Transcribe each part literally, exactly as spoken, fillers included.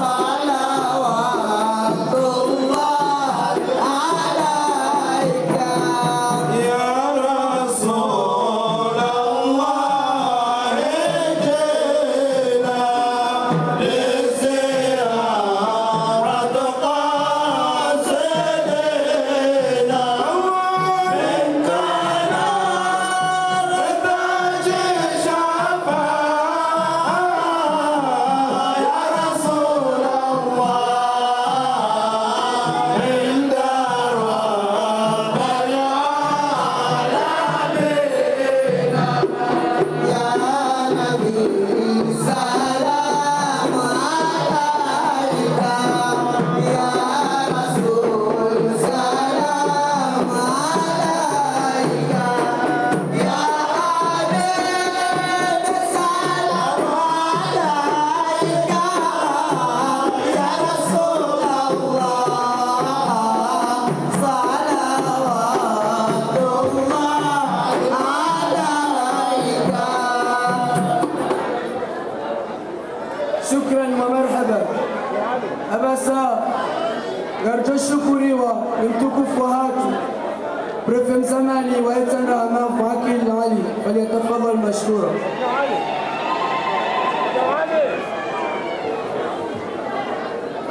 صلوات الله عليك يا رسول الله. جئنا لزيارة قاصدنا، منك نرتجي الشفاعة يا رسول الله عند رب العالمين. يا نبي سلام عليك، يا رسول سلام عليك، يا حبيب سلام عليك، يا رسول الله صلوات الله عليك. Shukran wa marhaba. Apvasa, ngaridjo shukuriwa ni mtukufu wahatru, préfet mzamani wa Itsandra Hamavu Akil Ali, falyatafadhal mashkura.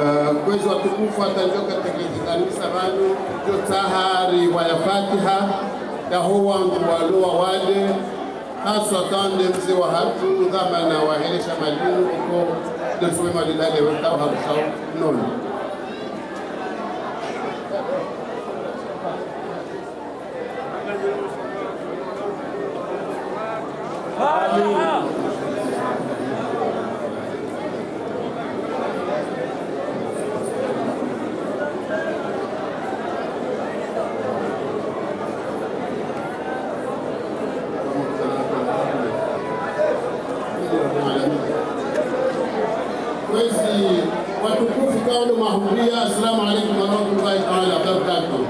Eh, kwezi watukufu, hata ndjo katekeleza kanisa pvanu, ndjo tsaha riwaye fatiha, yaho wandru walo wawade, haswa tsande mze wahatru, dhwamana wahe le shama linu, iko, nde msome malilale weka waharushao, nono. Kwezi watukufu, kaulu mahudhuria, assalamu alaikum warahmatullahi taala wabarakatuh.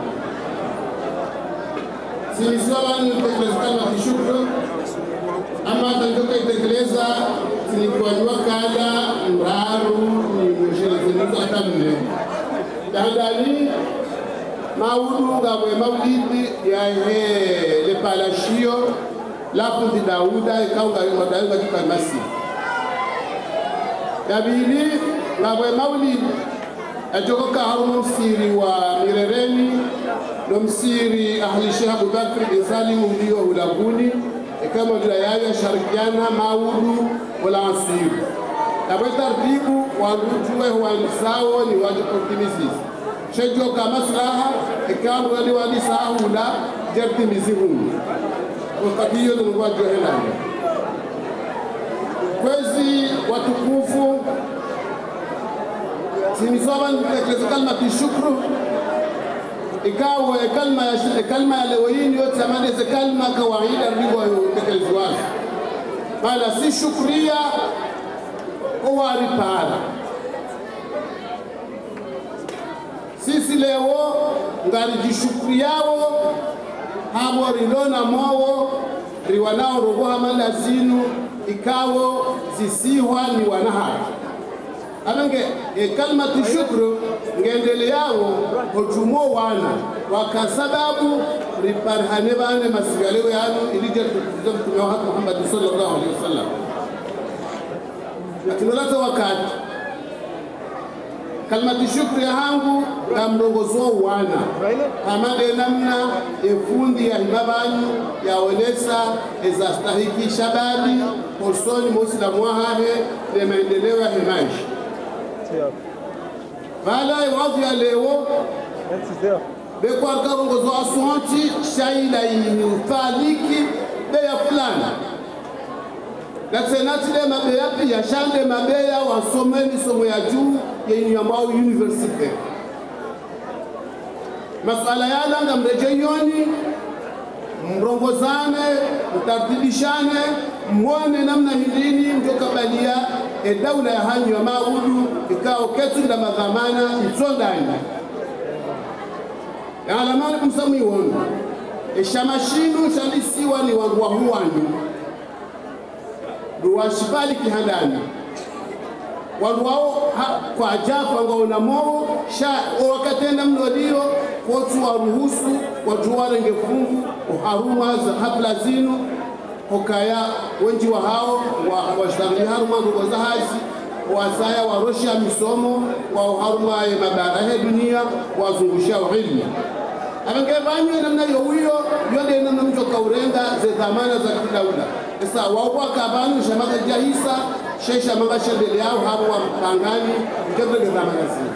Tsinisiwa pvanu nitekeleze kalima shukru, ama hata ndjo kaitekeleza, tsinikiwa nyuwa kala, ndraru, ni msheleze nizo hata nne. Dandali, maudu ngapvo maulidi yahe le palashio la fundi Dauda, ikao ngayo mwa Dauda tuka masi. Ya pvili, ngapvo maulidi yadjoka harumwa msiri wa Mirereni, no msiri ahli Sheikh Abubakri bin Salim ulio Hulaguni, ikao maulidi yayo yasharikiana maudu ola ansiri. Yapvo tartibu wandru djuwe hwandisao ni wadjo kutimizizi. Shedjoka maslaha, ikao wali wandisao hula, djartimizi hunu. Wakati iyo ndo ngwadjo helani. Kwezi watukufu, tsinisiwa pvanu nitekeleze kalima shukru, ikao ye kalima ya shi-, ye kalima ya leo yinu yotsi hama nde ze kalima kawaida ndriko yo tekelezwa. Mana si shukuriya, owaripara. Sisi leo, ngaridjishukuriyao, hapvo rilona mwawo, riwanao rogo hama nda zinu, ikao zisihwa ni wana hatru. Apvo nge, e, kalima shukru, ngendeleyao, hodjumo wana, waka sababu, riparihane pvanu masiku ya leo yanu, ili dje tukuze mtrume wahatru Muhammad sallallahu alaihi wasallam. Lakini ola tsi wakati. Kalima shukru yahangu, ngamrongozo wana. Hama nde namna ye fundi yahima pvanu, yaonesa, eza stahiki shababi, hosoni mwa usilamu wahahe, ne maendeleo yahe maesha. Pvala ye wavu ya leo, be kwarika rongozo aswantsi, sha ila yinu faliki, be ya fulani. Na tsena tsi nde mabeya piya, sha nde mabeya wasome misomo ya juu, ye yinu yambwao université. Masuala yala ngamredjeyoni, mrongozane, mtartibishane, mwone namna hindrini mdjo kabaliya, e daula yahanyu ya maudu, ikao ketsu nda madhwamana, itsondani. Ya alamani kumsamu iwonu. E shama shinu shandisiwa ni wandru wa huwanyu. Ndo washipvali kihandani. Wandru wao ha, kwadjafa ngwaona moyo, sha, o wakati ena mno ndiyo, kotsu waruhusu, wadjuwa warenge fungu, oharumwa ze hafla zinu, hukaya wendji wahao, wa, washtaghili harumwa ndrongoo za hazi, wasaya warosha misomo, wa oharumwa ye mabara he dunia, wazungusha o ilmu. Apvenge pvanu ye namna yo wiyo, yo nde namna mdjo kaurenga ze dhwamana za kidaula. Esa wao waka pvanu shama kadjahisa, she shama ngashendeleyao hapvo wa Pangani, mdjepvenge dhwamana zinu.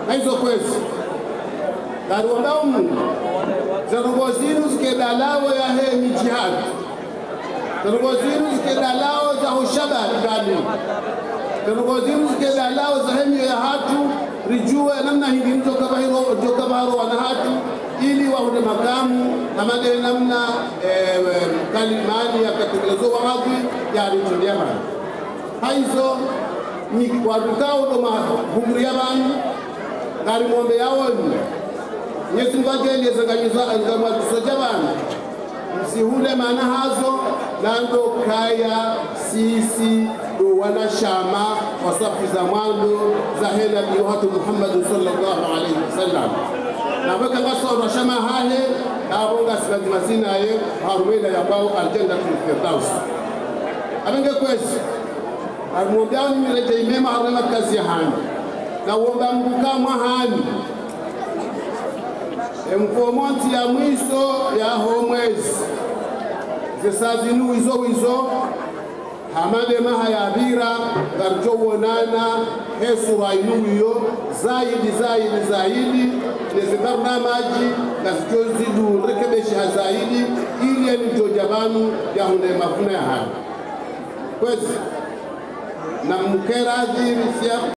Hayizo kwezi. Ngari wamba umu, ze ndrongoo zinu zike dalao yahe midji hatru. Ze ndrongoo zinu zike dalao zaho shababi kali. Ze ndrongoo zinu zike dalao zahe miyo yahatru, ridjuwe namna hindri mdjo kapvahiro, mdjo kapvahiro wana hatru, ili wahundre makamu, hama nde namna, eh, Kalimani yakatekelezo wahazi, ya ritsundia mana. Hayizo, ni wandru kao ndo mahumuri ya pvanu, ngari mwombeyaoni. Mwenyezi Mungu adjaanlie ze nganyiza, ngamwakiso dja pvanu. Msihule mana hazo, na ndo kaya sisi ndo wanashama wa safu za mwando zahe Nabi wahatru Muhammad swallallahu alayhi wasallam. Na weka ngasi wanashama hahe, na wonga sibati masina ye, harumwa ila ya kwao Aljannatul Firdaus. Apvenge kwezi, ngari mwombeyaoni miredjeyi mema harumwa makazi yahanyu. Na womba Mungu kamwe hanyu. Emfumontsi ya mwiso yaho mwezi. Ze saa zinu wizo wizo, hama nde maha yapvira, ngaridjo wonana, he sura inu wiyo, zaidi, zaidi, zaidi, ne ze barnamaji, ngazidjo zidu rekebeshiha zaidi, ili yeni djo dja pvanu yahundre mavuna yahahe. Kwezi, na mkera ziri siya